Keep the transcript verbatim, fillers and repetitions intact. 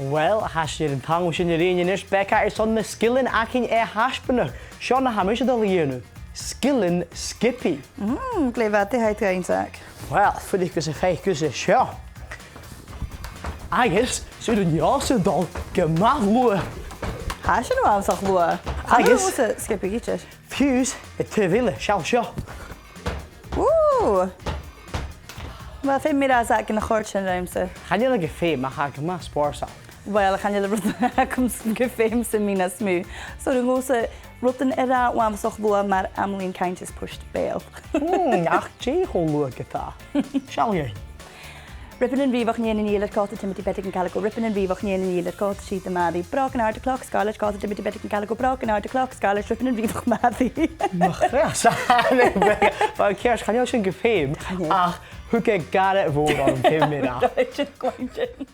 Uill, tha sinn air an t-àm sin a-rithist a-nis, Becca, airson na sgilean againn a thaisbeanadh. Seo na tha mise a' dol a dhèanamh. Sgilean sgiobaidh. Mm, glè mhath, dè tha thu a' dèanamh, Zach? Uill, fuirich gus am faic thusa seo. Agus 's urrainn dhòmhsa a dhol gu math luath. Tha sin uabhasach luath. Agus sgiobaidh idir. Fiù 's an taobh eile, seall seo. Ù! Uill, feumaidh mi ràdh, Zach, nach do chòrd sin riumsa. Chan eil e gu feum, ach tha e gu math spòrsail. Uill, chan eil rud agam gu feum sa mhìneachadh. So, 's urrainn dhòmhsa rudan a ràdh uabhasach luath mar amalaidh, cainnt is puirt-beul. Mm, ach dè cho luath 's a tha? Seall dhuinn. Ribeanan riabhach, nigheanan, dhìlear, còta, timidity, beathach, an calico. Ribeanan riabhach, nigheanan, dhìlear, còta, sìde, mara, brògan, àrd, cloch, sgàileat, còta, timidity, beathach, an calico, brògan, àrd, cloch, sgàileat, ribeanan riabhach, mara. Mo chreach. Bha, ceart, chan eil sin gu feum. Chan eil. Ach thug e gàire mhòr orm, feumaidh mi ràdh. Sin cluinntinn.